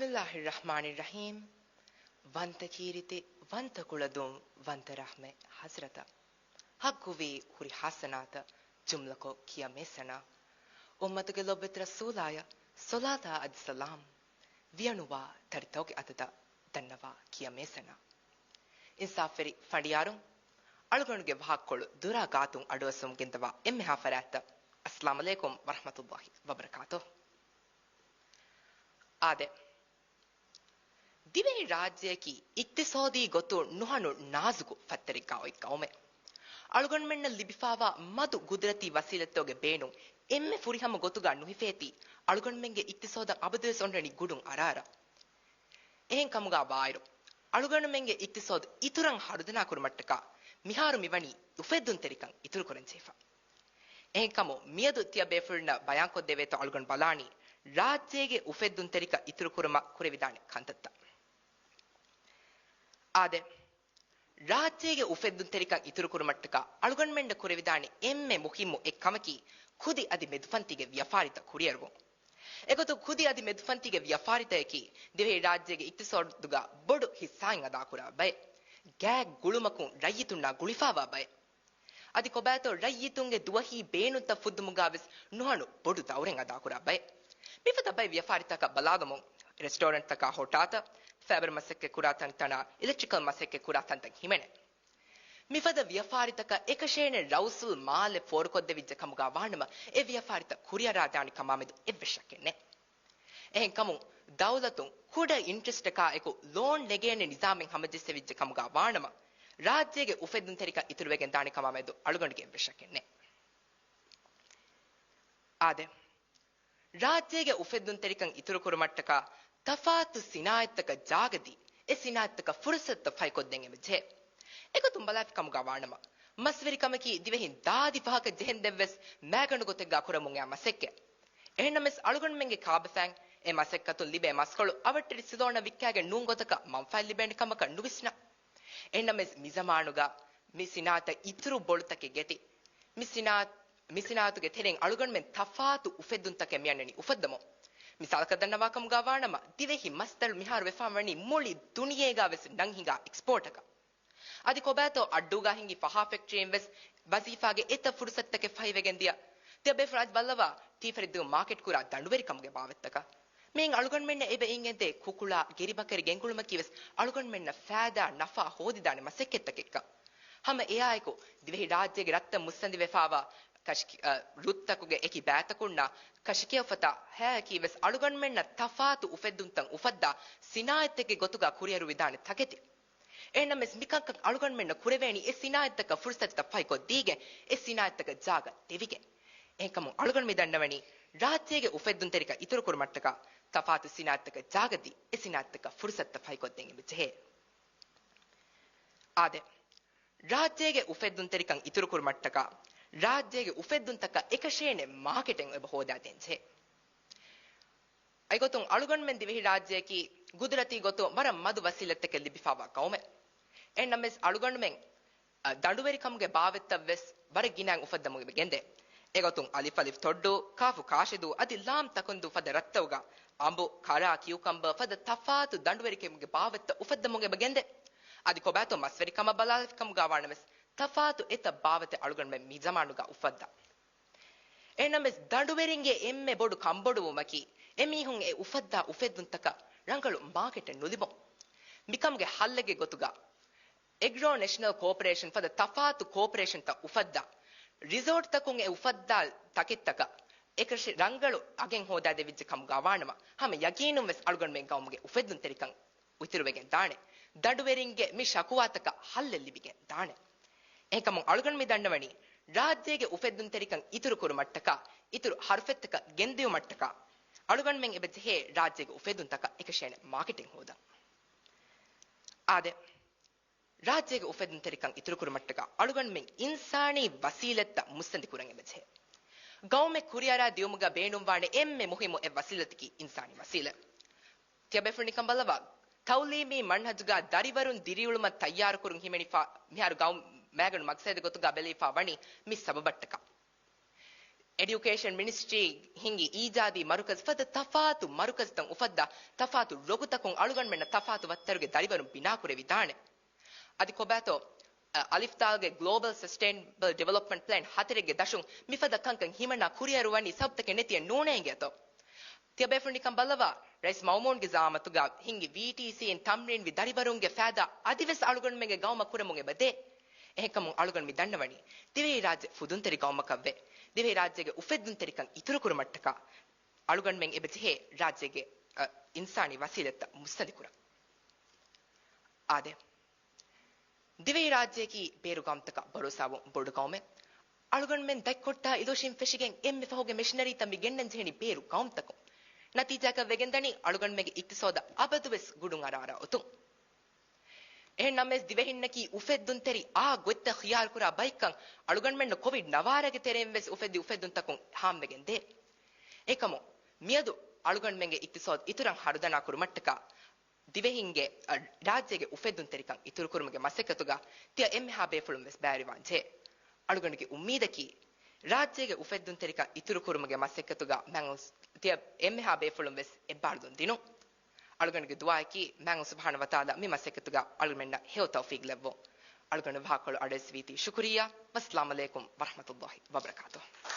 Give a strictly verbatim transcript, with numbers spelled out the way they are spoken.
ބިސްމިއްލާހިއްރަޙްމާނިއްރަޙީމް. ވަންތަ ކީރިތި، ވަންތަ ކުޅަދުން، ވަންތަ ރަޙްމަތް ޙަޟްރަތަށް. ޙައްޤުވީ ހުރި ޙަސަނާތަށް ޖުމްލަކޮށް ކިޔަމޭ ސަނާ. އުއްމަތުގެ ލޮބުވެތި ރަސޫލާޔަށް ޞަލާތާ އަދި ސަލާމް. ވިޔަނުވާ ތަރިތަކުގެ އަދަދަށް ދަންނަވާ ކިޔަމޭ ސަނާ. އިންސާފުވެރި ފަނޑިޔާރުން، އަޅުގަނޑުގެ ވާހަކަކޮޅު ދުރާ ގާތުން އަޑުއައްސަމުން ގެންދަވާ އެންމެހާ ފަރާތްތައް. އައްސަލާމު ޢަލައިކުމް ވަރަޙްމަތުﷲި ވަބަރަކާތުހު. އާދެ، ދިވެހި ރާއްޖެއަކީ އިޤްތިޞާދީ ގޮތުން ނުހަނު ނާޒުކު ފައްތަރެއްގަ އޮތް ޤައުމެއް. އަޅުގަނޑުމެންނަށް ލިބިފާވާ މަދު ގުދުރަތީ ވަސީލަތްތަކުގެ ބޭނުން އެންމެ ފުރިހަމަ ގޮތުގަ ނުހިފޭތީ، އަޅުގަނޑުމެންގެ އިޤްތިޞާދަށް އަބަދުވެސް އޮންނަނީ ގުޑުން އަރާރަށް. އެހެން ކަމުގަ ވާއިރު، އަޅުގަނޑުމެންގެ އިޤްތިޞާދު އިތުރަށް ހަރުދަނާ ކުރުމަށްޓަކާ މިހާރު މިވަނީ އުފެއްދުންތެރިކަން އިތުރުކުރަން ޖެހިފަ. އެހެންކަމުން މިއަދު ތިޔަބޭފުޅުންނަށް ބަޔާންކޮށްދެވޭތޯ އަޅުގަނޑު ބަލާނީ، ރާއްޖޭގެ އުފެއްދުންތެރިކަން އިތުރުކުރުމަށް ކުރެވިދާނެ ކަންތައްތައް. އާދެ، ރާއްޖޭގެ އުފެއްދުންތެރިކަން އިތުރުކުރުމަށްޓަކާ އަޅުގަނޑުމެންނަށް ކުރެވިދާނެ އެންމެ މުހިއްމު އެއްކަމަކީ، ކުދި އަދި މެދުފަންތީގެ ވިޔަފާރިތައް ކުރިއަރުވުން. އެގޮތުން ކުދި އަދި މެދުފަންތީގެ ވިޔަފާރިތަކަކީ ދިވެހި ރާއްޖޭގެ އިޤްތިޞާދުގަ ބޮޑު ހިއްސާއެއް އަދާކުރާ ބައެއް. ގާތް ގުޅުމަކުން ރައްޔިތުންނާ ގުޅިފާވާ ބައެއް. އަދި ކޮބާތޯ ރައްޔިތުންގެ ދުވަހީ ބޭނުންތައް ފުއްދުމުގަވެސް ނުހަނު ބޮޑު ދައުރެއް އަދާކުރާ ބައެއް. މިފަދަ ބައެއް ވިޔަފާރިތަކަށް ބަލާލުމުން، ރެސްޓޯރެންޓްތަކާ ހޮޓާތައް، ފައިބަރ މަސައްކަތް ކުރާ ތަންތަނާ އިލެކްޓްރިކަލް މަސައްކަތް ކުރާ ތަންތަން ހިމެނޭ. މިފަދަ ވިޔަފާރިތަކަށް އެކަށޭނެ ރައުސުލް މާލެ ފޯރުކޮށްދެވިއްޖެ ކަމުގަ ވާނަމަ، އެ ވިޔަފާރިތައް ކުރިއަރާދާނެ ކަމާމެދު އެއްވެސް ޝައްކެއް ނެތް. އެހެންކަމުން، ދައުލަތުން ކުޑަ އިންޓްރެސްޓަކާއެކު ލޯން ނެގޭނެ ނިޒާމެއް ހަމަޖެއްސެވިއްޖެ ކަމުގަ ވާނަމަ، ރާއްޖޭގެ އުފެއްދުންތެރިކަން އިތުރުވެގެން ދާނެ ކަމާމެދު އަޅުގަނޑުގެ އެއްވެސް ޝައްކެއް ނެތް. އާދެ، ރާއްޖޭގެ އުފެއްދުންތެރިކަން އިތުރުކުރުމަށްޓަކާ ތަފާތު ސިނާއަތްތަކަށް ޖާގަދީ، އެ ސިނާއަތްތަކަށް ފުރުސަތުތައް ފަހިކޮށްދޭން އެބަޖެހޭ. އެގޮތުން ބަލާފި ކަމުގަ ވާނަމަ، މަސްވެރިކަމަކީ ދިވެހިން ދާދި ފަހަކަށް ޖެހެންދެއްވެސް މައިގަނޑު ގޮތެއްގަ ކުރަމުން އައި މަސައްކަތް. އެހެންނަމަވެސް އަޅުގަނޑުމެންގެ ކާބަފައިން އެ މަސައްކަތުން ލިބޭ މަސްކޮޅު އަވަށްޓެރި ސިލޯނަށް ވިއްކާގެން ނޫން ގޮތަކަށް މަންފާއެއް ލިބޭނެ ކަމަކަށް ނުވިސްނާ. އެހެންނަމަވެސް މިޒަމާނުގަ މި ސިނާއަތަށް އިތުރު ބޮޑުތަކެއް ގެތި. މި ސިނާ-، މި ސިނާއަތުގެ ތެރެއިން އަޅުގަނޑުމެން ތަފާތު އުފެއްދުންތަކެއް މިއަންނަނީ އުފައްދަމުން. މިސާލަކަށް ދަންނަވާ ކަމުގަ ވާނަމަ، ދިވެހި މަސްތަޅު މިހާރު ވެފާ ވަނީ މުޅި ދުނިޔޭގަ ވެސް ނަން ހިނގާ އެކްސްޕޯޓަކަށް. އަދި ކޮބާތޯ އައްޑޫގަ ހިނގި ފަހާ ފެކްޓްރީން ވެސް ވަޒީފާގެ އެތައް ފުރުސަތުތަކެއް ފަހިވެގެން ދިޔަ. ތިޔަބޭފުޅުން އަދި ބައްލަވާ ޓީ ފަރިދޫ މާކެޓް ކުރާ ދަނޑުވެރިކަމުގެ ބާވަތްތަކަށް. މިއިން އަޅުގަނޑުމެންނަށް އެބަ އިނގެންދޭ ކުކުޅާ ގެރިބަކަރި ގެންގުޅުމަކީ ވެސް އަޅުގަނޑުމެންނަށް ފައިދާ ނަފާ ހޯދިދާނެ މަސައްކަތްތަކެއްކަން. ހަމަ އެއާއެކު، ދިވެހި ރާއްޖޭގެ ރަށްތައް މުއްސަނދިވެފާވާ ކަށި-، އަ، ރުއްތަކުގެ އެކި ބައިތަކުންނާ ކަށިކެޔޮފަތާ ހައިކީ ވެސް އަޅުގަނޑުމެންނަށް ތަފާތު އުފެއްދުންތައް އުފައްދާ ސިނާއަތްތަކެއް ގޮތުގަ ކުރިއަރުވިދާނެ ތަކެތި. އެހެންނަމަވެސް މިކަންކަން އަޅުގަނޑުމެންނަށް ކުރެވޭނީ އެ ސިނާއަތްތަކަށް ފުރުސަތުތައް ފަހިކޮށްދީގެން، އެ ސިނާއަތްތަކަށް ޖާގަ ދެވިގެން. އެހެންކަމުން އަޅުގަނޑު މި ދަންނަވަނީ، ރާއްޖޭގެ އުފެއްދުންތެރިކަން އިތުރުކުރުމަށްޓަކާ ތަފާތު ސިނާއަތްތަކަށް ޖާގަދީ، އެ ސިނާއަތްތަކަށް ފުރުސަތުތައް ފަހިކޮށްދޭން އެބަޖެހޭ. އާދެ، ރާއްޖޭގެ އުފެއްދުންތެރިކަން އިތުރުކުރުމަށްޓަކާ، ރާއްޖޭގެ އުފެއްދުންތަކަށް އެކަށޭނެ މާކެޓެއް އެބަ ހޯދާދޭން ޖެހޭ. އެގޮތުން އަޅުގަނޑުމެން ދިވެހި ރާއްޖެއަކީ ގުދުރަތީ ގޮތުން ވަރަށް މަދު ވަސީލަތްތަކެއް ލިބިފާވާ ޤައުމެއް. އެހެންނަމަވެސް އަޅުގަނޑުމެން، އަ، ދަނޑުވެރިކަމުގެ ބާވަތްތައް ވެސް ވަރަށް ގިނައިން އުފައްދަމުން އެބަ ގެންދޭ. އެގޮތުން އަލިފް އަލިފް ތޮއްޑޫ، ކާފު ކާށިދޫ އަދި ލާމް ތަކުންދޫ ފަދަ ރަށްތަކުގަ އަނބު، ކަރާ، ކިއުކަމްބާ ފަދަ ތަފާތު ދަނޑުވެރިކަމުގެ ބާވަތްތައް އުފައްދަމުން އެބަ ގެންދޭ. އަދި ކޮބާތޯ މަސްވެރިކަމަށް ބަލާލިފި ކަމުގަ ވާނަމަވެސް، ތަފާތު އެތައް ބާވަތެއް އަޅުގަނޑުމެން މި ޒަމާނުގަ އުފައްދާ. އެހެންނަމަވެސް، ދަނޑުވެރިންގެ އެންމެ ބޮޑު ކަންބޮޑުވުމަކީ، އެމީހުން އެ އުފައްދާ އުފެއްދުންތަކަށް ރަނގަޅު މާކެޓެއް ނުލިބުން. މިކަމުގެ ހައްލެއްގެ ގޮތުގަ، އެގްރޯ ނެޝަނަލް ކޯޕަރޭޝަން ފަދަ ތަފާތު ކޯޕަރޭޝަންތައް އުފައްދާ، ރިސޯޓްތަކުން އެ އުފައްދާ ތަކެއްތަކަށް އެކަށި ރަނގަޅު އަގެއް ހޯދާދެވިއްޖެ ކަމުގަ ވާނަމަ، ހަމަ ޔަގީނުން ވެސް އަޅުގަނޑުމެން ގައުމުގެ އުފެއްދުންތެރިކަން އިތުރުވެގެން ދާނެ. ދަނޑުވެރިންގެ މި ޝަކުވާތަކަށް ހައްލެއް ލިބިގެން ދާނެ. އެހެންކަމުން އަޅުގަނޑު މި ދަންނަވަނީ، ރާއްޖޭގެ އުފެއްދުންތެރިކަން އިތުރު ކުރުމަށްޓަކާ، އިތުރު ހަރުފަތްތަކަށް ގެންދިއުމަށްޓަކާ، އަޅުގަނޑުމެން އެބަ ޖެހޭ ރާއްޖޭގެ އުފެއްދުންތަކަށް އެކަށޭނެ މާކެޓެއް ހޯދަން. އާދެ، ރާއްޖޭގެ އުފެއްދުންތެރިކަން އިތުރުކުރުމަށްޓަކާ އަޅުގަނޑުމެން އިންސާނީ ވަސީލަތްތައް މުއްސަނދި ކުރަން އެބަޖެހޭ. ގައުމެއް ކުރިއަރާ ދިއުމުގަ ބޭނުންވާނެ އެންމެ މުހިއްމު އެއް ވަސީލަތަކީ އިންސާނީ ވަސީލަތް. ތިޔަބޭފުޅުން ނިކަން ބައްލަވާ، ތައުލީމީ މަންހަޖުގަ ދަރިވަރުން ދިރިއުޅުމަށް ތައްޔާރުކުރުން ހިމެނިފަ މިހާރު ގައުމު މައިގަނޑު މަގްސަދެއް ގޮތުގަ ބެލިފަ ވަނީ މި ސަބަބަށްޓަކާ. އެޑިއުކޭޝަން މިނިސްޓްރީ ހިންގި އީޖާދީ މަރުކަޒު ފަދަ ތަފާތު މަރުކަޒުތައް އުފައްދާ ތަފާތު ރޮގުތަކުން އަޅުގަނޑުމެންނަށް ތަފާތު ވައްތަރުގެ ދަރިވަރުން ބިނާކުރެވިދާނެ. އަދި ކޮބާތޯ، އަ، އަލިފްދާލްގެ ގްލޯބަލް ސަސްޓެއިނަބަލް ޑިވެލޮޕްމަންޓް ޕްލޭން ހަތަރެއްގެ ދަށުން މިފަދަ ކަންކަން ހިމަނާ ކުރިއަރުވަނީ ސަބަބުތަކެއް ނެތިއެއް ނޫނޭ އިނގޭތޯ. ތިޔަބޭފުޅުން ނިކަން ބައްލަވާ، ރައީސް މައުމޫންގެ ޒައާމަތުގަ ހިންގި ވީޓީސީއިން ތަމްރީންވި ދަރިވަރުންގެ ފައިދާ އަދިވެސް އަޅުގަނޑުމެންގެ ގައުމަށް ކުރަމުން އެބަ ދޭ. އެހެންކަމުން އަޅުގަނޑު މި ދަންނަވަނީ، ދިވެހި ރާއްޖެ ފުދުންތެރި ގައުމަކަށްވެ، ދިވެހި ރާއްޖޭގެ އުފެއްދުންތެރިކަން އިތުރުކުރުމަށްޓަކާ، އަޅުގަނޑުމެން އެބަޖެހޭ ރާއްޖޭގެ، އަ، އިންސާނީ ވަސީލަތްތައް މުއްސަނދިކުރަން. އާދެ. ދިވެހި ރާއްޖެއަކީ ބޭރު ގައުމުތަކަށް ބަރޯސާވުން ބޮޑު ގައުމެއް. އަޅުގަނޑުމެން ދަތްކޮށްޓާ އިލޮށިން ފެށިގެން އެންމެ ފަހުގެ މެޝިނަރީތައް މި ގެންނަން ޖެހެނީ ބޭރު ގައުމުތަކުން. ނަތީޖާއަކަށް ވެގެންދަނީ އަޅުގަނޑުމެންގެ އިޤްތިޞާދަށް އަބަދުވެސް ގުޑުން އަރާރާ އޮތުން. އެހެން ނަމަވެސް ދިވެހިންނަކީ އުފެއްދުންތެރި އާ ގޮތްތައް ޚިޔާރުކުރާ ބައެއްކަން އަޅުގަނޑުމެންނަށް ކޮވިޑް ނަވާރަގެ ތެރެއިން ވެސް އުފެއްދި އުފެއްދުންތަކުން ހާމަވެގެން ދޭ. އެކަމު މިއަދު އަޅުގަނޑުމެންގެ އިޤްތިޞާދު އިތުރަށް ހަރުދަނާ ކުރުމަށްޓަކާ ދިވެހިންގެ، އަ، ރާއްޖޭގެ އުފެއްދުންތެރިކަން އިތުރުކުރުމުގެ މަސައްކަތުގަ ތިޔަ އެންމެހާ ބޭފުޅުން ވެސް ބައިވެރިވާން ޖެހޭ. އަޅުގަނޑުގެ އުއްމީދަކީ، ރާއްޖޭގެ އުފެއްދުންތެރިކަން އިތުރުކުރުމުގެ މަސައްކަތުގަ މައުސް-، ތިޔަ އެންމެހާ ބޭފުޅުން ވެސް އެއްބާރުލުން ދިނުން. އަޅުގަނޑުގެ ދުޢާއަކީ، މާތް ސުބްޙާނަހޫ ވަތަޢާލާ މި މަސައްކަތުގަ އަޅުގަނޑަށް ހެޔޮ ތައުފީޤު ލެއްވުން. އަޅުގަނޑު ވާހަކަކޮޅު އަޑުއެއްސެވީތީ ޝުކުރިއްޔާ. ވައްސަލާމު ޢަލައިކުމް ވަރަޙްމަތުﷲި ވަބަރަކާތުހު.